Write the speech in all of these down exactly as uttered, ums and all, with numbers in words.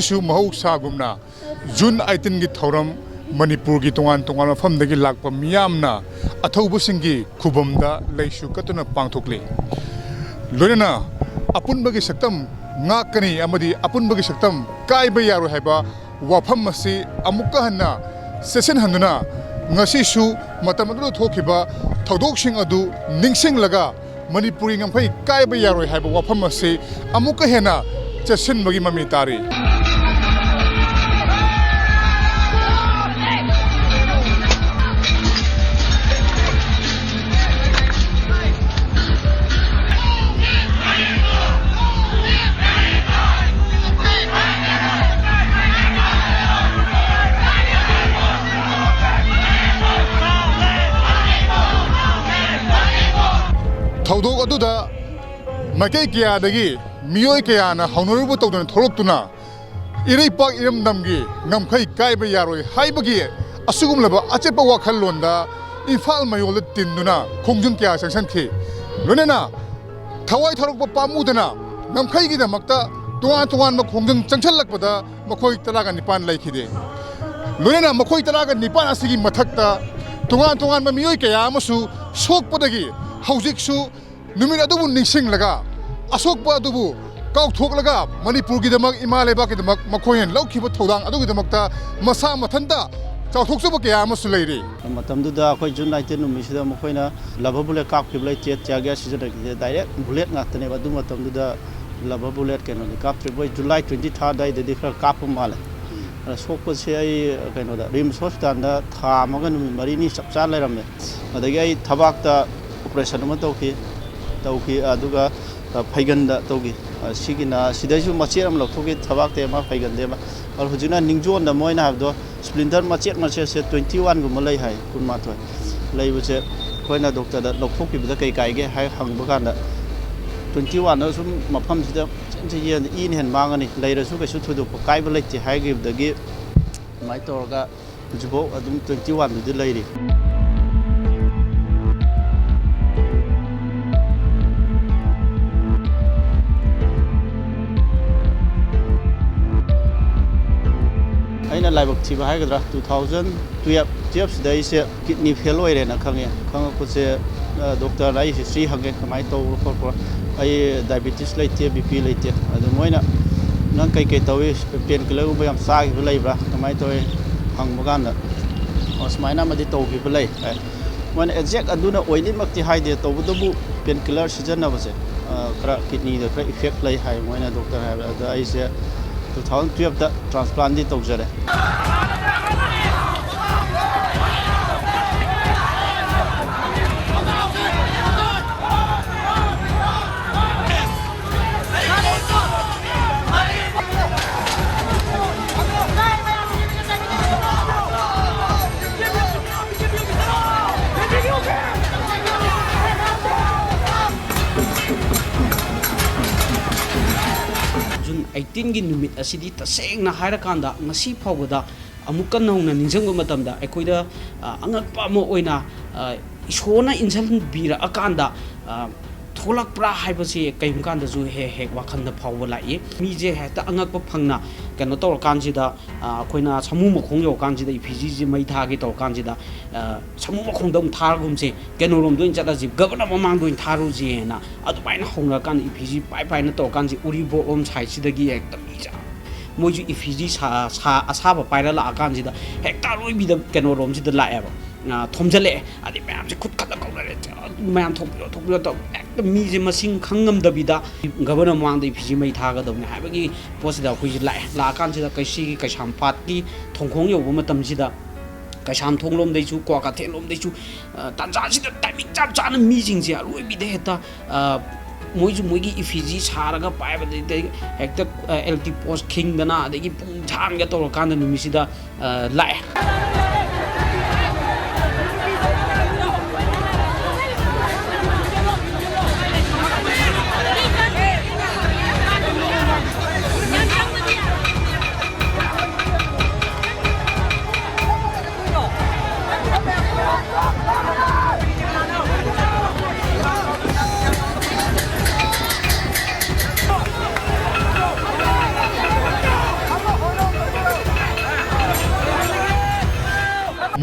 ꯁꯨ ꯃꯍꯧꯁꯥꯒꯨꯝꯅ ꯖꯨꯟ ꯑꯩꯇꯤꯟꯒꯤ ꯊꯧꯔꯝ ꯃꯅꯤꯄꯨꯔꯒꯤ ꯇꯣꯉꯥꯟ ꯇꯣꯉꯥꯟꯕ ꯃꯐꯝꯗꯒꯤ ꯂꯥꯛꯄ ꯃꯤꯌꯥꯝꯅ ꯑꯊꯧꯕꯁꯤꯡꯒꯤ ꯈꯨꯕꯝꯗ ꯂꯩꯁꯨ ꯀꯠꯇꯨꯅ ꯄꯥꯡꯊꯣꯛꯂꯤ꯫ ꯂꯣꯏꯅꯅ ꯑꯄꯨꯟꯕꯒꯤ ꯁꯛꯇꯝ ꯉꯥꯛꯀꯅꯤ ꯑꯃꯗꯤ ꯑꯄꯨꯟꯕꯒꯤ ꯁꯛꯇꯝ ꯀꯥꯏꯕ ꯌꯥꯔꯣꯏ ꯍꯥꯏꯕ ꯋꯥꯐꯝ ꯑꯁꯤ ꯑꯃꯨꯛꯀ ꯍꯟꯅ ꯆꯦꯠꯁꯤꯟꯍꯟꯗꯨꯅ ꯉꯁꯤꯁꯨ ꯃꯇꯝ ꯑꯗꯨꯗ ꯊꯣꯛꯈꯤꯕ ꯊꯧꯗꯣꯛꯁꯤꯡ ꯑꯗꯨ ꯅꯤꯡꯁꯤꯡꯂꯒ ꯃꯅꯤꯄꯨꯔꯤ ꯉꯝꯈꯩ ꯀꯥꯏꯕ ꯌꯥꯔꯣꯏ ꯍꯥꯏꯕ ꯋꯥꯐꯝ ꯑꯁꯤ ꯑꯃꯨꯛꯀ ꯍꯦꯟꯅ ꯆꯦꯠꯁꯤꯟꯕꯒꯤ ꯃꯃꯤ ꯇꯥꯔꯤ꯫ ꯊꯧꯗꯣꯛ ꯑꯗꯨꯗ ꯃꯥꯏꯀꯩ ꯀꯌꯥꯗꯒꯤ ꯃꯤꯑꯣꯏ ꯀꯌꯥꯅ ꯍꯧꯅꯔꯨꯕ ꯇꯧꯗꯅ ꯊꯣꯛꯂꯛꯇꯨꯅ ꯏꯔꯩꯄꯥꯛ ꯏꯔꯝꯗꯝꯒꯤ ꯉꯝꯈꯩ ꯀꯥꯏꯕ ꯌꯥꯔꯣꯏ ꯍꯥꯏꯕꯒꯤ ꯑꯁꯤꯒꯨꯝꯂꯕ ꯑꯆꯦꯠꯄ ꯋꯥꯈꯜꯂꯣꯟꯗ ꯏꯝꯐꯥꯜ ꯃꯌꯣꯜꯗ ꯇꯤꯟꯗꯨꯅ ꯈꯣꯡꯖꯪ ꯀꯌꯥ ꯆꯪꯁꯤꯟꯈꯤ꯫ ꯂꯣꯏꯅꯅ ꯊꯋꯥꯏ ꯊꯥꯗꯣꯛꯄ ꯄꯥꯝꯃꯨꯗꯅ ꯉꯝꯈꯩꯒꯤꯗꯃꯛꯇ ꯇꯣꯉꯥꯟ ꯇꯣꯉꯥꯟꯕ ꯈꯣꯡꯖꯪ ꯆꯪꯁꯤꯜꯂꯛꯄꯗ ꯃꯈꯣꯏ ꯇꯔꯥꯒ ꯅꯤꯄꯥꯟ ꯂꯩꯈꯤꯗꯦ꯫ ꯂꯣꯏꯅꯅ ꯃꯈꯣꯏ ꯇꯔꯥꯒ ꯅꯤꯄꯥꯟ ꯑꯁꯤꯒꯤ ꯃꯊꯛꯇ ꯇꯣꯉꯥꯟ ꯇꯣꯉꯥꯟꯕ ꯃꯤꯑꯣꯏ ꯀꯌꯥ ꯑꯃꯁꯨ ꯁꯣꯛꯄꯗꯒꯤ ꯍꯧꯖꯤꯛꯁꯨ ꯅꯨꯃꯤꯠ ꯑꯗꯨꯕꯨ ꯅꯤꯡꯁꯤꯡꯂꯒ ꯑꯁꯣꯛꯄ ꯑꯗꯨꯕꯨ ꯀꯥꯎꯊꯣꯛꯂꯒ ꯃꯅꯤꯄꯨꯔꯒꯤꯗꯃꯛ, ꯏꯃꯥ ꯂꯩꯕꯥꯛꯀꯤꯗꯃꯛ ꯃꯈꯣꯏꯅ ꯂꯧꯈꯤꯕ ꯊꯧꯗꯥꯡ ꯑꯗꯨꯒꯤꯗꯃꯛꯇ ꯃꯁꯥ ꯃꯊꯟꯇ ꯆꯥꯎꯊꯣꯛꯆꯕ ꯀꯌꯥ ꯑꯃꯁꯨ ꯂꯩꯔꯤ꯫ ꯃꯇꯝꯗꯨꯗ ꯑꯩꯈꯣꯏ ꯖꯨꯟ ꯑꯩꯇꯤꯟ ꯅꯨꯃꯤꯠꯁꯤꯗ ꯃꯈꯣꯏꯅ ꯂꯚ ꯕꯨꯂꯦꯠ ꯀꯥꯞꯈꯤꯕ ꯂꯩꯇꯦ, ꯇꯤꯌꯥꯔ ꯒ꯭ꯌꯥꯁ ꯁꯤꯖꯤꯟꯅꯈꯤꯗꯦ, ꯗꯥꯏꯔꯦꯛ ꯕꯨꯂꯦꯠ ꯉꯥꯛꯇꯅꯦꯕ꯫ ꯑꯗꯨ ꯃꯇꯝꯗꯨꯗ ꯂꯚ ꯕꯨꯂꯦꯠ ꯀꯩꯅꯣꯗꯤ ꯀꯥꯞꯇ꯭ꯔꯤ, ꯃꯣꯏ ꯖꯨꯂꯥꯏ ꯇ꯭ꯋꯦꯟꯇꯤ ꯊꯥꯔꯠ ꯑꯗꯨꯋꯥꯏꯗꯗꯤ ꯈꯔ ꯀꯥꯞꯄ ꯃꯥꯜꯂꯦ꯫ ꯑꯗ ꯁꯣꯛꯄꯁꯦ ꯑꯩ ꯀꯩꯅꯣꯗ, ꯔꯤꯝꯁ ꯍꯣꯁꯄꯤꯇꯥꯜꯗ ꯊꯥ ꯑꯃꯒ ꯅꯨꯃꯤꯠ ꯃꯔꯤꯅꯤ ꯆꯞ ꯆꯥ ꯂꯩꯔꯝꯃꯦ꯫ ꯑꯗꯒꯤ ꯑꯩ ꯊꯕꯥꯛꯇ ꯑꯣꯄꯔꯦꯁꯟ ꯑꯃ ꯇꯧꯈꯤ, ꯇꯧꯈꯤ, ꯑꯗꯨꯒ, ꯑ, ꯐꯩꯒꯟꯗ ꯇꯧꯈꯤ꯫ ꯑ, ꯁꯤꯒꯤꯅ, ꯁꯤꯗꯩꯁꯨ ꯃꯆꯦꯠ ꯑꯃ ꯂꯧꯊꯣꯛꯈꯤ, ꯊꯕꯥꯛꯇꯩ ꯑꯃ, ꯐꯩꯒꯟꯗꯩ ꯑꯃ꯫ ꯑꯗꯣ ꯍꯧꯖꯤꯛꯅ ꯅꯤꯡꯖꯣꯟꯗ ꯃꯣꯏꯅ ꯍꯥꯏꯕꯗꯣ ꯁ꯭ꯄ꯭ꯂꯤꯟꯇꯔ ꯃꯆꯦꯠ ꯃꯆꯦꯠꯁꯦ ꯇ꯭ꯋꯦꯟꯇꯤ ꯋꯥꯟꯒꯨꯝꯕ ꯂꯩ ꯍꯥꯏ, ꯀꯨꯟꯃꯥꯊꯣꯏ ꯂꯩꯕꯁꯦ꯫ ꯑꯩꯈꯣꯏꯅ ꯗꯣꯛꯇꯔꯗ ꯂꯧꯊꯣꯛꯈꯤꯕꯗ ꯀꯩ ꯀꯥꯏꯒꯦ ꯍꯥꯏ ꯍꯪꯕ ꯀꯥꯟꯗ, ꯇ꯭ꯋꯦꯟꯇꯤ ꯋꯥꯟꯗ ꯁꯨꯝ ꯃꯐꯝꯁꯤꯗ ꯆꯦꯟ ꯆꯦꯟ ꯌꯦꯡ ꯏꯅ ꯍꯦꯟꯅ ꯃꯥꯡꯉꯅꯤ, ꯂꯩꯔꯁꯨ ꯀꯩꯁꯨ ꯊꯣꯏꯗꯣꯛꯄ ꯀꯥꯏꯕ ꯂꯩꯇꯦ ꯍꯥꯏꯈꯤꯕꯗꯒꯤ ꯑꯗꯨꯃꯥꯏꯅ ꯇꯧꯔꯒ ꯍꯧꯖꯤꯛꯐꯥꯎ ꯑꯗꯨꯝ ꯇ꯭ꯋꯦꯟꯇꯤ ꯋꯥꯟꯗꯨꯗꯤ ꯂꯩꯔꯤ꯫ ꯑꯩꯅ ꯂꯥꯏꯕꯛ ꯊꯤꯕ ꯍꯥꯏꯒꯗ꯭ꯔꯥ, two thousand twelve, twelve ꯁꯤꯗ ꯑꯩꯁꯦ kidney fail ꯑꯣꯏꯔꯦꯅ ꯈꯪꯉꯦ꯫ ꯈꯪꯉꯛꯄꯁꯦ, ꯑ, doctorꯗ ꯑꯩ history ꯍꯪꯉꯦ, "ꯀꯃꯥꯏꯅ ꯇꯧꯕ꯭ꯔꯥ ꯈꯣꯠꯄ꯭ꯔꯥ? ꯑꯩ diabetes ꯂꯩꯇꯦ, BP ꯂꯩꯇꯦ"꯫ ꯑꯗꯨ ꯃꯣꯏꯅ, "ꯅꯪ ꯀꯩꯀꯩ ꯇꯧꯏ? Pain killerꯒꯨꯝꯕ ꯌꯥꯝ ꯆꯥꯈꯤꯕ ꯂꯩꯕ꯭ꯔꯥ? ꯀꯃꯥꯏꯅ ꯇꯧꯏ?" ꯍꯪꯕ ꯀꯥꯟꯗ, "ꯑꯣ, ꯁꯨꯃꯥꯏꯅ ꯑꯃꯗꯤ ꯇꯧꯈꯤꯕ ꯂꯩ" ꯍꯥꯏ꯫ ꯃꯣꯏꯅ exact ꯑꯗꯨꯅ ꯑꯣꯏꯅꯤꯃꯛꯇꯤ ꯍꯥꯏꯗꯦ, ꯇꯧꯕꯇꯕꯨ pain killer ꯁꯤꯖꯤꯟꯅꯕꯁꯦ, ꯑ, ꯈꯔ kidneyꯗ ꯈꯔ effect ꯂꯩ ꯍꯥꯏ ꯃꯣꯏꯅ, doctor ꯍꯥꯏꯕꯗ꯫ ꯑꯗ ꯑꯩꯁꯦ two thousand twelveꯇ transplantꯗꯤ ꯇꯧꯖꯔꯦ꯫ June eighteenꯒꯤ ꯅꯨꯃꯤꯠ ꯑꯁꯤꯗꯤ ꯇꯁꯦꯡꯅ ꯍꯥꯏꯔꯀꯥꯟꯗ ꯉꯁꯤ ꯐꯥꯎꯕꯗ ꯑꯃꯨꯛꯀ ꯅꯧꯅ ꯅꯤꯡꯁꯤꯡꯕ ꯃꯇꯝꯗ ꯑꯩꯈꯣꯏꯗ, ꯑ, ꯑꯉꯛꯄ ꯑꯃ ꯑꯣꯏꯅ, ꯑ, ꯏꯁꯣꯔꯅ ꯏꯟꯁꯤꯟꯕꯤꯔꯛꯑꯀꯥꯟꯗ, ꯑ, ꯊꯣꯛꯂꯛꯄ꯭ꯔꯥ ꯍꯥꯏꯕꯁꯤ ꯀꯔꯤꯒꯨꯝꯕ ꯀꯥꯟꯗꯁꯨ ꯍꯦꯛ ꯍꯦꯛ ꯋꯥꯈꯜꯗ ꯐꯥꯎꯕ ꯂꯥꯛꯏ꯫ ꯃꯤꯁꯦ ꯍꯦꯛꯇ ꯑꯉꯛꯄ ꯐꯪꯅ ꯀꯩꯅꯣ ꯇꯧꯔꯀꯥꯟꯁꯤꯗ, ꯑ, ꯑꯩꯈꯣꯏꯅ ꯁꯥꯃꯨ ꯃꯈꯣꯡ ꯌꯧꯔꯀꯥꯟꯁꯤꯗ ꯏꯐꯤꯖꯤꯁꯤ ꯃꯩ ꯊꯥꯒꯦ ꯇꯧꯔꯀꯥꯟꯁꯤꯗ, ꯑ, ꯁꯥꯃꯨ ꯃꯈꯣꯡꯗ ꯑꯃꯨꯛ ꯊꯥꯔꯒꯨꯝꯁꯦ, ꯀꯩꯅꯣꯔꯣꯝꯗ ꯑꯣꯏꯅ ꯆꯠꯂꯁꯤ, ꯒꯕꯔꯅꯔ ꯃꯃꯥꯡꯗ ꯑꯣꯏꯅ ꯊꯥꯔꯨꯁꯦꯅ ꯑꯗꯨꯃꯥꯏꯅ ꯍꯧꯅꯔꯀꯥꯟꯗ ꯏꯐꯤꯖꯤ ꯄꯥꯏ ꯄꯥꯏꯅ ꯇꯧꯔꯀꯥꯟꯁꯤ ꯎꯔꯤꯄꯣꯛꯂꯣꯝ ꯁꯥꯏꯠꯁꯤꯗꯒꯤ ꯍꯦꯛꯇ ꯃꯤ ꯆꯥ-, ꯃꯣꯏꯁꯨ ꯏꯐꯤꯖꯤ ꯁꯥ-, ꯁꯥ-, ꯑꯁꯥꯕ ꯄꯥꯏꯔ ꯂꯥꯛꯑꯀꯥꯟꯁꯤꯗ ꯍꯦꯛꯇ ꯑꯔꯣꯏꯕꯤꯗ ꯀꯩꯅꯣꯔꯣꯝꯁꯤꯗ ꯂꯥꯛꯑꯦꯕ꯫ ꯑ, ꯊꯣꯝꯖꯤꯜꯂꯛꯑꯦ꯫ ꯑꯗꯩ ꯃꯌꯥꯝꯁꯦ ꯈꯨꯠ ꯈꯠꯂ ꯀꯧꯅꯔꯦ, "ꯃꯌꯥꯝ ꯊꯣꯛꯄꯤꯔꯣ, ꯊꯣꯛꯄꯤꯔꯣ" ꯇꯧ꯫ ꯍꯦꯛꯇ ꯃꯤꯁꯦ ꯃꯁꯤꯡ ꯈꯪ ꯉꯝꯗꯕꯤꯗ ꯒꯕꯔꯅꯔ ꯃꯃꯥꯡꯗ ꯏꯐꯤꯖꯤ ꯃꯩ ꯊꯥꯒꯗꯕꯅꯤ ꯍꯥꯏꯕꯒꯤ ꯄꯣꯠꯁꯤꯗ ꯑꯩꯈꯣꯏꯁꯦ ꯂꯥꯛꯑꯦ꯫ ꯂꯥꯛꯑꯀꯥꯟꯁꯤꯗ ꯀꯩꯁꯤꯒꯤ ꯀꯩꯁꯥꯝꯄꯥꯠꯀꯤ ꯊꯣꯡꯈꯣꯡ ꯌꯧꯕ ꯃꯇꯝꯁꯤꯗ ꯀꯩꯁꯥꯝꯊꯣꯡ ꯂꯣꯝꯗꯩꯁꯨ, ꯀ꯭ꯋꯥꯀꯩꯊꯦꯜ ꯂꯣꯝꯗꯩꯁꯨ, ꯑ, ꯇꯥꯟꯖꯥꯁꯤꯗ timing ꯆꯞ ꯆꯥꯅ ꯃꯤꯁꯤꯡꯁꯦ ꯑꯔꯣꯏꯕꯤꯗ ꯍꯦꯛꯇ, ꯑ, ꯃꯣꯏꯁꯨ ꯃꯣꯏꯒꯤ ꯏꯐꯤꯖꯤ ꯁꯥꯔꯒ ꯄꯥꯏꯕꯗꯩ ꯍꯦꯛꯇ, ꯑ, ꯏꯂꯦꯛꯇ꯭ꯔꯤꯛ ꯄꯣꯁ ꯈꯤꯡꯗꯅ, ꯑꯗꯒꯤ ꯄꯨꯡ ꯊꯥꯡꯒ ꯇꯧꯔꯀꯥꯟꯗ ꯅꯨꯃꯤꯠꯁꯤꯗ, ꯑ, ꯂꯥꯛꯑꯦ꯫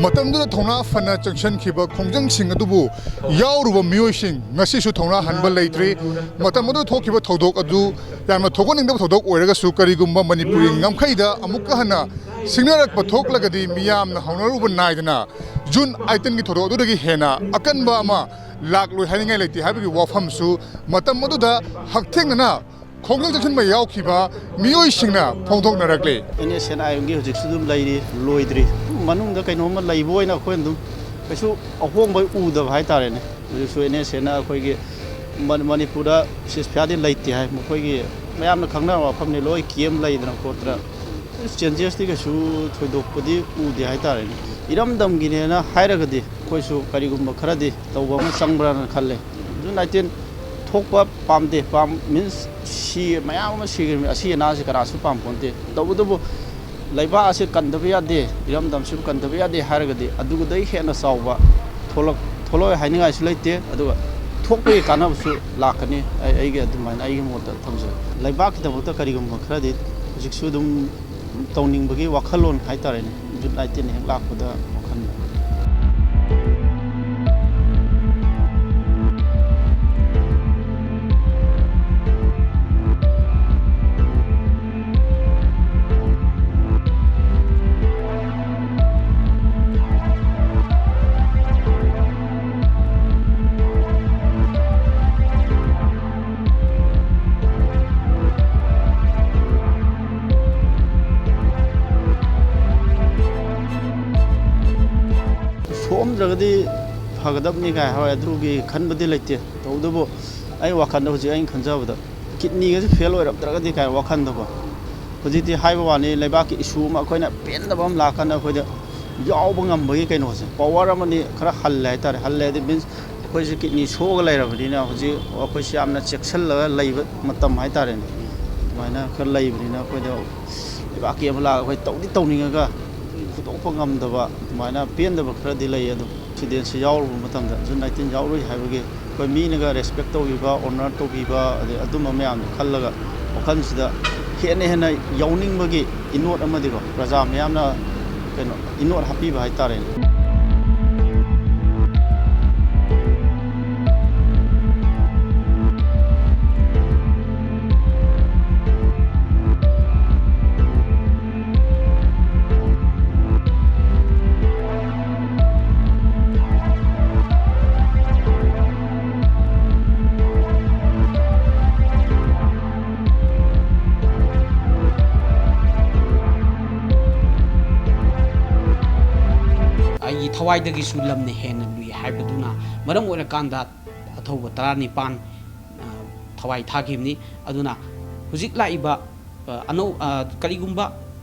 ꯃꯇꯝꯗꯨꯗ ꯊꯧꯅꯥ ꯐꯅ ꯆꯪꯁꯤꯟꯈꯤꯕ ꯈꯣꯡꯖꯪꯁꯤꯡ ꯑꯗꯨꯕꯨ ꯌꯥꯎꯔꯨꯕ ꯃꯤꯑꯣꯏꯁꯤꯡ ꯉꯁꯤꯁꯨ ꯊꯧꯅꯥ ꯍꯟꯕ ꯂꯩꯇ꯭ꯔꯤ꯫ ꯃꯇꯝ ꯑꯗꯨꯗ ꯊꯣꯛꯈꯤꯕ ꯊꯧꯗꯣꯛ ꯑꯗꯨ ꯌꯥꯝꯅ ꯊꯣꯛꯍꯟꯅꯤꯡꯗꯕ ꯊꯧꯗꯣꯛ ꯑꯣꯏꯔꯒꯁꯨ, ꯀꯔꯤꯒꯨꯝꯕ ꯃꯅꯤꯄꯨꯔꯤ ꯉꯝꯈꯩꯗ ꯑꯃꯨꯛꯀ ꯍꯟꯅ ꯁꯤꯡꯅꯔꯛꯄ ꯊꯣꯛꯂꯒꯗꯤ, ꯃꯤꯌꯥꯝꯅ ꯍꯧꯅꯔꯨꯕ ꯅꯥꯏꯗꯅ ꯖꯨꯟ ꯑꯩꯠꯇꯤꯟꯒꯤ ꯊꯧꯗꯣꯛ ꯑꯗꯨꯗꯒꯤ ꯍꯦꯟꯅ ꯑꯀꯟꯕ ꯑꯃ ꯂꯥꯛꯂꯣꯏ ꯍꯥꯏꯅꯤꯡꯉꯥꯏ ꯂꯩꯇꯦ ꯍꯥꯏꯕꯒꯤ ꯋꯥꯐꯝꯁꯨ ꯃꯇꯝ ꯑꯗꯨꯗ ꯍꯛꯊꯦꯡꯅꯅ ꯈꯣꯡꯖꯪ ꯆꯪꯁꯤꯟꯕ ꯌꯥꯎꯈꯤꯕ ꯃꯤꯑꯣꯏꯁꯤꯡꯅ ꯐꯣꯡꯗꯣꯛꯅꯔꯛꯂꯤ꯫ ꯑꯦꯟ ꯑꯦꯁ ꯑꯦꯟ ꯑꯥꯏ ꯑꯦꯝꯒꯤ ꯍꯧꯖꯤꯛꯁꯨ ꯑꯗꯨꯝ ꯂꯩꯔꯤ, ꯂꯣꯏꯗ꯭ꯔꯤ꯫ ꯃꯅꯨꯡꯗ ꯀꯩꯅꯣꯝꯃ ꯂꯩꯕ ꯑꯣꯏꯅ ꯑꯩꯈꯣꯏꯅ ꯑꯗꯨꯝ ꯀꯩꯁꯨ ꯑꯍꯣꯡꯕ ꯎꯗꯕ ꯍꯥꯏꯇꯥꯔꯦꯅꯦ꯫ ꯍꯧꯖꯤꯛꯁꯨ ꯑꯦꯟ ꯑꯦꯁ ꯑꯦꯟꯅ ꯑꯩꯈꯣꯏꯒꯤ ꯃꯅꯤ-, ꯃꯅꯤꯄꯨꯔꯗ ꯁꯤꯁꯐꯤꯌꯥꯗꯤ ꯂꯩꯇꯦ ꯍꯥꯏ, ꯃꯈꯣꯏꯒꯤ ꯃꯌꯥꯝꯅ ꯈꯪꯅꯕ ꯃꯐꯝꯅꯤ, ꯂꯣꯏ ꯀꯦꯝ ꯂꯩꯗꯅ ꯈꯣꯠꯇꯅ꯫ ꯆꯦꯟꯖꯦꯁꯇꯤ ꯀꯩꯁꯨ ꯊꯣꯏꯗꯣꯛꯄꯗꯤ ꯎꯗꯦ ꯍꯥꯏꯇꯥꯔꯦꯅꯦ꯫ ꯏꯔꯝꯗꯝꯒꯤꯅꯦꯅ ꯍꯥꯏꯔꯒꯗꯤ ꯑꯩꯈꯣꯏꯁꯨ ꯀꯔꯤꯒꯨꯝꯕ ꯈꯔꯗꯤ ꯇꯧꯕ ꯑꯃ ꯆꯪꯕ꯭ꯔꯥꯅ ꯈꯜꯂꯦ꯫ ꯖꯨꯟ ꯑꯩꯠꯇꯤꯟ ꯊꯣꯛꯄ ꯄꯥꯝꯗꯦ, ꯄꯥꯝ-, ꯃꯤꯟꯁ ꯁꯤ ꯃꯌꯥꯝ ꯑꯃ ꯁꯤꯈ꯭ꯔꯤꯕꯅꯤ, ꯑꯁꯤ ꯑꯅꯥꯁꯤ ꯀꯅꯥꯁꯨ ꯄꯥꯝꯄꯣꯟꯇꯦ꯫ ꯇꯧꯕꯇꯕꯨ ꯂꯩꯕꯥꯛ ꯑꯁꯤ ꯀꯟꯗꯕ ꯌꯥꯗꯦ, ꯏꯔꯝꯗꯝꯁꯤꯕꯨ ꯀꯟꯗꯕ ꯌꯥꯗꯦ ꯍꯥꯏꯔꯒꯗꯤ ꯑꯗꯨꯗꯩ ꯍꯦꯟꯅ ꯆꯥꯎꯕ ꯊꯣꯛꯂꯛ-, ꯊꯣꯛꯂꯛꯑꯣꯏ ꯍꯥꯏꯅꯤꯡꯉꯥꯏꯁꯨ ꯂꯩꯇꯦ꯫ ꯑꯗꯨꯒ ꯊꯣꯛꯄꯒꯤ ꯀꯥꯟꯅꯕꯁꯨ ꯂꯥꯛꯀꯅꯤ꯫ ꯑꯩ, ꯑꯩꯒꯤ ꯑꯗꯨꯃꯥꯏꯅ ꯑꯩꯒꯤ ꯃꯣꯠꯇ ꯊꯝꯖꯩ꯫ ꯂꯩꯕꯥꯛꯀꯤꯗꯃꯛꯇ ꯀꯔꯤꯒꯨꯝꯕ ꯈꯔꯗꯤ ꯍꯧꯖꯤꯛꯁꯨ ꯑꯗꯨꯝ ꯇꯧꯅꯤꯡꯕꯒꯤ ꯋꯥꯈꯜꯂꯣꯟ ꯍꯥꯏꯇꯥꯔꯦꯅꯦ, ꯖꯨꯟ ꯑꯩꯠꯇꯤꯟ ꯍꯦꯛ ꯂꯥꯛꯄꯗ ꯋꯥꯈꯜ꯫ ꯁꯣꯛꯑꯝꯗ꯭ꯔꯒꯗꯤ ꯐꯒꯗꯕꯅꯤ ꯀꯥꯏ ꯍꯣꯏ ꯑꯗꯨꯒꯤ ꯈꯟꯕꯗꯤ ꯂꯩꯇꯦ꯫ ꯇꯧꯕꯇꯕꯨ ꯑꯩ ꯋꯥꯈꯜꯗ ꯍꯧꯖꯤꯛ ꯑꯩꯅ ꯈꯟꯖꯕꯗ ꯀꯤꯠꯅꯤꯒꯁꯦ ꯐꯦꯜ ꯑꯣꯏꯔꯝꯗ꯭ꯔꯒꯗꯤ ꯀꯥꯏ ꯋꯥꯈꯜꯗꯀꯣ꯫ ꯍꯧꯖꯤꯛꯇꯤ ꯍꯥꯏꯕ ꯋꯥꯅꯤ, ꯂꯩꯕꯥꯛꯀꯤ ꯏꯁꯨ ꯑꯃ ꯑꯩꯈꯣꯏꯅ ꯄꯦꯟꯗꯕ ꯑꯃ ꯂꯥꯛꯀꯥꯟꯗ ꯑꯩꯈꯣꯏꯗ ꯌꯥꯎꯕ ꯉꯝꯕꯒꯤ ꯀꯩꯅꯣꯁꯦ, ꯄꯋꯥꯔ ꯑꯃꯗꯤ ꯈꯔ ꯍꯜꯂꯦ ꯍꯥꯏꯇꯥꯔꯦ꯫ ꯍꯜꯂꯦ ꯍꯥꯏꯗꯤ ꯃꯤꯟꯁ ꯑꯩꯈꯣꯏꯁꯦ ꯀꯤꯠꯅꯤ ꯁꯣꯛꯑꯒ ꯂꯩꯔꯕꯅꯤꯅ ꯍꯧꯖꯤꯛ ꯑꯩꯈꯣꯏꯁꯦ ꯌꯥꯝꯅ ꯆꯦꯛꯁꯤꯜꯂꯒ ꯂꯩꯕ ꯃꯇꯝ ꯍꯥꯏꯇꯥꯔꯦꯅꯦ꯫ ꯑꯗꯨꯃꯥꯏꯅ ꯈꯔ ꯂꯩꯕꯅꯤꯅ ꯑꯩꯈꯣꯏꯗ ꯂꯩꯕꯥꯛꯀꯤ ꯑꯃ ꯂꯥꯛꯑꯒ ꯑꯩꯈꯣꯏ ꯇꯧꯗꯤ ꯇꯧꯅꯤꯡꯉꯒ ꯍꯨꯟꯗꯣꯛꯄ ꯉꯝꯗꯕ ꯑꯗꯨꯃꯥꯏꯅ ꯄꯦꯟꯗꯕ ꯈꯔꯗꯤ ꯂꯩ꯫ ꯑꯗꯣ ꯑꯦꯛꯁꯤꯗꯦꯟꯁꯤ ꯌꯥꯎꯔꯨꯕ ꯃꯇꯝꯗ ꯖꯨꯟ ꯑꯩꯠꯇꯤꯟ ꯌꯥꯎꯔꯨꯏ ꯍꯥꯏꯕꯒꯤ ꯑꯩꯈꯣꯏ ꯃꯤꯅꯒ ꯔꯦꯁꯄꯦꯛ ꯇꯧꯕꯤꯕ, ꯑꯣꯅꯔ ꯇꯧꯕꯤꯕ, ꯑꯗꯩ ꯑꯗꯨꯝꯕ ꯃꯌꯥꯝꯗꯣ ꯈꯜꯂꯒ ꯋꯥꯈꯜꯁꯤꯗ ꯍꯦꯟꯅ ꯍꯦꯟꯅ ꯌꯥꯎꯅꯤꯡꯕꯒꯤ ꯏꯅꯣꯠ ꯑꯃꯗꯤꯀꯣ, ꯄ꯭ꯔꯖꯥ ꯃꯌꯥꯝꯅ ꯀꯩꯅꯣ, ꯏꯅꯣꯠ ꯍꯥꯞꯄꯤꯕ ꯍꯥꯏꯇꯥꯔꯦꯅꯦ꯫ ꯑꯩꯒꯤ ꯊꯋꯥꯏꯗꯒꯤꯁꯨ ꯂꯝꯅ ꯍꯦꯟꯅ ꯂꯨꯏ ꯍꯥꯏꯕꯗꯨꯅ ꯃꯔꯝ ꯑꯣꯏꯔꯀꯥꯟꯗ ꯑꯊꯧꯕ ꯇꯔꯥꯅꯤꯄꯥꯟ, ꯑ, ꯊꯋꯥꯏ ꯊꯥꯈꯤꯕꯅꯤ꯫ ꯑꯗꯨꯅ ꯍꯧꯖꯤꯛ ꯂꯥꯛꯏꯕ, ꯑ, ꯑꯅꯧ-, ꯑ, ꯀꯔꯤꯒꯨꯝꯕ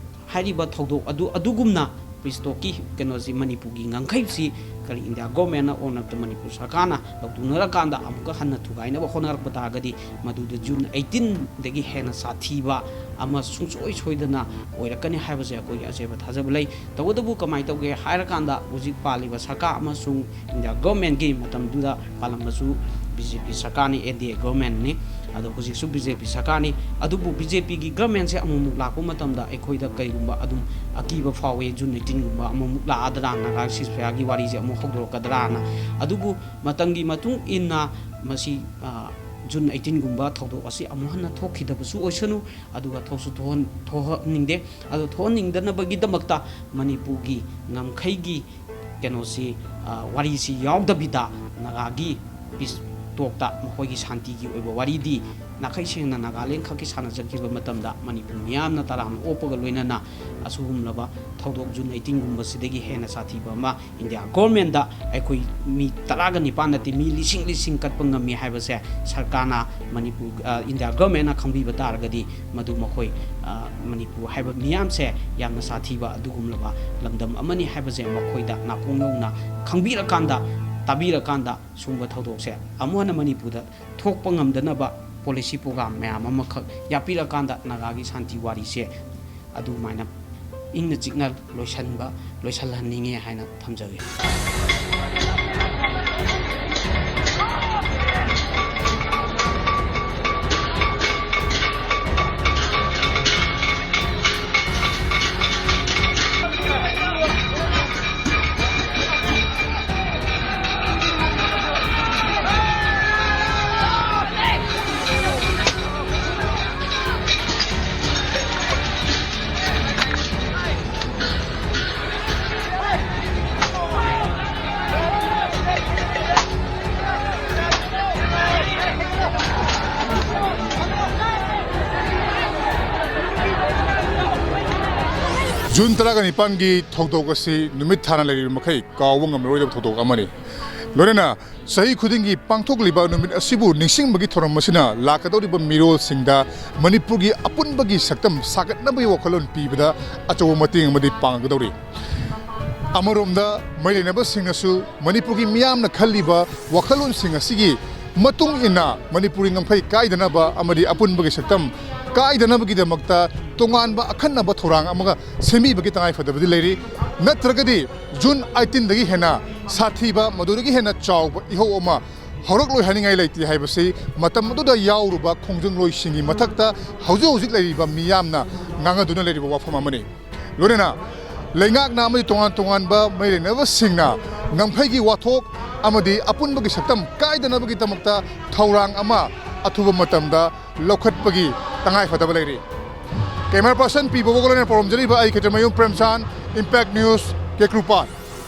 ꯍꯥꯏꯔꯤꯕ ꯊꯧꯗꯣꯛ ꯑꯗꯨ, ꯑꯗꯨꯒꯨꯝꯅ ꯄꯤꯁ ꯇꯣꯛꯀꯤ ꯀꯩꯅꯣꯁꯤ, ꯃꯅꯤꯄꯨꯔꯒꯤ ꯉꯝꯈꯩꯁꯤ ꯀꯔꯤ ꯏꯟꯗꯤꯌꯥ ꯒꯣꯔꯃꯦꯟꯅ ꯑꯣꯔ ꯅꯠꯇ꯭ꯔ ꯃꯅꯤꯄꯨꯔ ꯁꯔꯀꯥꯔꯅ ꯂꯧꯊꯣꯛꯅꯔꯀꯥꯟꯗ ꯑꯃꯨꯛꯀ ꯍꯟꯅ ꯊꯨꯒꯥꯏꯅꯕ ꯍꯣꯠꯅꯔꯛꯄ ꯇꯥꯔꯒꯗꯤ, ꯃꯗꯨꯗ ꯖꯨꯟ ꯑꯩꯠꯇꯤꯟꯗꯒꯤ ꯍꯦꯟꯅ ꯁꯥꯊꯤꯕ ꯑꯃ ꯁꯨꯡꯁꯣꯏ ꯁꯣꯏꯗꯅ ꯑꯣꯏꯔꯛꯀꯅꯤ ꯍꯥꯏꯕꯁꯦ ꯑꯩꯈꯣꯏꯒꯤ ꯑꯆꯦꯠꯄ ꯊꯥꯖꯕ ꯂꯩ꯫ ꯇꯧꯕꯇꯕꯨ ꯀꯃꯥꯏꯅ ꯇꯧꯒꯦ ꯍꯥꯏꯔꯀꯥꯟꯗ, ꯍꯧꯖꯤꯛ ꯄꯥꯜꯂꯤꯕ ꯁꯔꯀꯥꯔ ꯑꯃꯁꯨꯡ ꯏꯟꯗꯤꯌꯥ ꯒꯣꯔꯃꯦꯟꯒꯤ ꯃꯇꯝꯗꯨꯗ ꯄꯥꯜꯂꯝꯕꯁꯨ ꯕꯤ ꯖꯦ ꯄꯤ ꯁꯔꯀꯥꯔꯅꯤ, ꯑꯦꯟ ꯗꯤ ꯑꯦ ꯒꯣꯔꯃꯦꯟꯅꯤ꯫ ꯑꯗꯣ ꯍꯧꯖꯤꯛꯁꯨ ꯕꯤ ꯖꯦ ꯄꯤ ꯁꯔꯀꯥꯔꯅꯤ꯫ ꯑꯗꯨꯕꯨ ꯕꯤ ꯖꯦ ꯄꯤꯒꯤ ꯒꯣꯔꯃꯦꯟꯁꯦ ꯑꯃꯨꯛꯃꯨꯛ ꯂꯥꯛꯄ ꯃꯇꯝꯗ ꯑꯩꯈꯣꯏꯗ ꯀꯩꯒꯨꯝꯕ ꯑꯗꯨꯝ ꯑꯀꯤꯕ ꯐꯥꯎꯏ, ꯖꯨꯟ ꯑꯩꯠꯇꯤꯟꯒꯨꯝꯕ ꯑꯃꯨꯛꯃꯨꯛ ꯂꯥꯛꯑꯗ꯭ꯔꯥ, ꯅꯥꯒꯥ ꯁꯤꯁꯐꯌꯥꯔꯒꯤ ꯋꯥꯔꯤꯁꯦ ꯑꯃꯨꯛ ꯍꯧꯗꯣꯔꯛꯀꯗ꯭ꯔꯥꯅ꯫ ꯑꯗꯨꯕꯨ ꯃꯇꯝꯒꯤ ꯃꯇꯨꯡ ꯏꯟꯅ ꯃꯁꯤ, ꯑ, ꯖꯨꯟ ꯑꯩꯠꯇꯤꯟꯒꯨꯝꯕ ꯊꯧꯗꯣꯛ ꯑꯁꯤ ꯑꯃꯨꯛ ꯍꯟꯅ ꯊꯣꯛꯈꯤꯗꯕꯁꯨ ꯑꯣꯏꯁꯅꯨ, ꯑꯗꯨꯒ ꯊꯣꯛꯁꯨ ꯊꯣꯛꯍꯟ-, ꯊꯣꯛꯍꯟꯅꯤꯡꯗꯦ꯫ ꯑꯗꯣ ꯊꯣꯛꯍꯟꯅꯤꯡꯗꯅꯕꯒꯤꯗꯃꯛꯇ ꯃꯅꯤꯄꯨꯔꯒꯤ ꯉꯝꯈꯩꯒꯤ ꯀꯩꯅꯣꯁꯤ, ꯑ, ꯋꯥꯔꯤꯁꯤ ꯌꯥꯎꯗꯕꯤꯗ ꯅꯥꯒꯥꯒꯤ ꯄꯤꯁ ꯇꯣꯛꯇ ꯃꯈꯣꯏꯒꯤ ꯁꯥꯟꯇꯤꯒꯤ ꯑꯣꯏꯕ ꯋꯥꯔꯤꯗꯤ ꯅꯥꯈꯩ ꯁꯦꯡꯅ ꯅꯥꯒꯥꯂꯦꯟ ꯈꯛꯀꯤ ꯁꯥꯟꯅꯖꯈꯤꯕ ꯃꯇꯝꯗ ꯃꯅꯤꯄꯨꯔ ꯃꯤꯌꯥꯝꯅ ꯇꯔꯥꯝꯅ ꯑꯣꯛꯄꯒ ꯂꯣꯏꯅꯅ ꯑꯁꯤꯒꯨꯝꯂꯕ ꯊꯧꯗꯣꯛ ꯖꯨꯟ ꯑꯩꯠꯇꯤꯟꯒꯨꯝꯕꯁꯤꯗꯒꯤ ꯍꯦꯟꯅ ꯁꯥꯊꯤꯕ ꯑꯃ ꯏꯟꯗꯤꯌꯥ ꯒꯣꯔꯃꯦꯟꯗ ꯑꯩꯈꯣꯏ ꯃꯤ ꯇꯔꯥꯒ ꯅꯤꯄꯥꯟ ꯅꯠꯇꯦ, ꯃꯤ ꯂꯤꯁꯤꯡ ꯂꯤꯁꯤꯡ ꯀꯠꯄ ꯉꯝꯃꯤ ꯍꯥꯏꯕꯁꯦ ꯁꯔꯀꯥꯔꯅ, ꯃꯅꯤꯄꯨꯔ, ꯑ, ꯏꯟꯗꯤꯌꯥ ꯒꯣꯔꯃꯦꯟꯅ ꯈꯪꯕꯤꯕ ꯇꯥꯔꯒꯗꯤ, ꯃꯗꯨ ꯃꯈꯣꯏ, ꯑ, ꯃꯅꯤꯄꯨꯔ ꯍꯥꯏꯕ ꯃꯤꯌꯥꯝꯁꯦ ꯌꯥꯝꯅ ꯁꯥꯊꯤꯕ ꯑꯗꯨꯒꯨꯝꯂꯕ ꯂꯝꯗꯝ ꯑꯃꯅꯤ ꯍꯥꯏꯕꯁꯦ ꯃꯈꯣꯏꯗ ꯅꯥꯀꯣꯡ ꯌꯧꯅ ꯈꯪꯕꯤꯔꯀꯥꯟꯗ, ꯇꯥꯕꯤꯔꯀꯥꯟꯗ, ꯁꯨꯝꯕ ꯊꯧꯗꯣꯛꯁꯦ ꯑꯃꯨꯛ ꯍꯟꯅ ꯃꯅꯤꯄꯨꯔꯗ ꯊꯣꯛꯄ ꯉꯝꯗꯅꯕ ꯄꯣꯂꯤꯁꯤ ꯄ꯭ꯔꯣꯒ꯭ꯔꯥꯝ ꯃꯌꯥꯝ ꯑꯃꯈꯛ ꯌꯥꯠꯄꯤꯔꯀꯥꯟꯗ ꯅꯥꯒꯥꯒꯤ ꯁꯥꯟꯇꯤ ꯋꯥꯔꯤꯁꯦ ꯑꯗꯨꯃꯥꯏꯅ ꯏꯪꯅ ꯆꯤꯛꯅ ꯂꯣꯏꯁꯟꯕ, ꯂꯣꯏꯁꯜꯍꯟꯅꯤꯡꯉꯦ ꯍꯥꯏꯅ ꯊꯝꯖꯒꯦ꯫ ꯖꯨꯟ ꯇꯔꯥꯒ ꯅꯤꯄꯥꯟꯒꯤ ꯊꯧꯗꯣꯛ ꯑꯁꯤ ꯅꯨꯃꯤꯠ ꯊꯥꯅ ꯂꯩꯔꯤꯕ ꯃꯈꯩ ꯀꯥꯎꯕ ꯉꯝꯂꯔꯣꯏꯗꯕ ꯊꯧꯗꯣꯛ ꯑꯃꯅꯤ꯫ ꯂꯣꯏꯅꯅ ꯆꯍꯤ ꯈꯨꯗꯤꯡꯒꯤ ꯄꯥꯡꯊꯣꯛꯂꯤꯕ ꯅꯨꯃꯤꯠ ꯑꯁꯤꯕꯨ ꯅꯤꯡꯁꯤꯡꯕꯒꯤ ꯊꯧꯔꯝ ꯑꯁꯤꯅ ꯂꯥꯛꯀꯗꯧꯔꯤꯕ ꯃꯤꯔꯣꯜꯁꯤꯡꯗ ꯃꯅꯤꯄꯨꯔꯒꯤ ꯑꯄꯨꯟꯕꯒꯤ ꯁꯛꯇꯝ ꯁꯥꯒꯠꯅꯕꯒꯤ ꯋꯥꯈꯜꯂꯣꯟ ꯄꯤꯕꯗ ꯑꯆꯧꯕ ꯃꯇꯦꯡ ꯑꯃꯗꯤ ꯄꯥꯡꯒꯗꯧꯔꯤ꯫ ꯑꯃꯔꯣꯝꯗ ꯃꯔꯤ ꯂꯩꯅꯕꯁꯤꯡꯅꯁꯨ ꯃꯅꯤꯄꯨꯔꯒꯤ ꯃꯤꯌꯥꯝꯅ ꯈꯜꯂꯤꯕ ꯋꯥꯈꯜꯂꯣꯟꯁꯤꯡ ꯑꯁꯤꯒꯤ ꯃꯇꯨꯡ ꯏꯟꯅ ꯃꯅꯤꯄꯨꯔꯒꯤ ꯉꯝꯈꯩ ꯀꯥꯏꯗꯅꯕ ꯑꯃꯗꯤ ꯑꯄꯨꯟꯕꯒꯤ ꯁꯛꯇꯝ ꯀꯥꯏꯗꯅꯕꯒꯤꯗꯃꯛꯇ ꯇꯣꯉꯥꯟꯕ ꯑꯈꯟꯅꯕ ꯊꯧꯔꯥꯡ ꯑꯃꯒ ꯁꯦꯝꯕꯤꯕꯒꯤ ꯇꯉꯥꯏꯐꯗꯕꯗꯤ ꯂꯩꯔꯤ꯫ ꯅꯠꯇ꯭ꯔꯒꯗꯤ ꯖꯨꯟ ꯑꯩꯠꯇꯤꯟꯗꯒꯤ ꯍꯦꯟꯅ ꯁꯥꯊꯤꯕ, ꯃꯗꯨꯗꯒꯤ ꯍꯦꯟꯅ ꯆꯥꯎꯕ ꯏꯍꯧ ꯑꯃ ꯍꯧꯔꯛꯂꯣꯏ ꯍꯥꯏꯅꯤꯡꯉꯥꯏ ꯂꯩꯇꯦ ꯍꯥꯏꯕꯁꯤ ꯃꯇꯝ ꯑꯗꯨꯗ ꯌꯥꯎꯔꯨꯕ ꯈꯣꯡꯖꯪꯂꯣꯏꯁꯤꯡꯒꯤ ꯃꯊꯛꯇ ꯍꯧꯖꯤꯛ ꯍꯧꯖꯤꯛ ꯂꯩꯔꯤꯕ ꯃꯤꯌꯥꯝꯅ ꯉꯥꯡꯅꯗꯨꯅ ꯂꯩꯔꯤꯕ ꯋꯥꯐꯝ ꯑꯃꯅꯤ꯫ ꯂꯣꯏꯅꯅ ꯂꯩꯉꯥꯛꯅ ꯑꯃꯗꯤ ꯇꯣꯉꯥꯟ ꯇꯣꯉꯥꯟꯕ ꯃꯔꯤ ꯂꯩꯅꯕꯁꯤꯡꯅ ꯉꯝꯈꯩꯒꯤ ꯋꯥꯊꯣꯛ ꯑꯃꯗꯤ ꯑꯄꯨꯟꯕꯒꯤ ꯁꯛꯇꯝ ꯀꯥꯏꯗꯅꯕꯒꯤꯗꯃꯛꯇ ꯊꯧꯔꯥꯡ ꯑꯃ ꯑꯊꯨꯕ ꯃꯇꯝꯗ ꯂꯧꯈꯠꯄꯒꯤ ꯇꯉꯥꯏꯐꯗꯕ ꯂꯩꯔꯤ꯫ ꯀꯦꯃꯦꯔꯥ ꯄꯔꯁꯟ ꯄꯤ ꯕꯣꯕꯣꯒ ꯂꯣꯏꯅꯅ ꯄꯥꯎꯔꯝꯖꯔꯤꯕ ꯑꯩ ꯈꯦꯇ꯭ꯔꯤꯃꯌꯨꯝ ꯄ꯭ꯔꯦꯝꯆꯥꯟ, ꯏꯝꯄꯦꯛ ꯅ꯭ꯌꯨꯁ, ꯀꯦꯀ꯭ꯔꯨꯄꯥꯟ꯫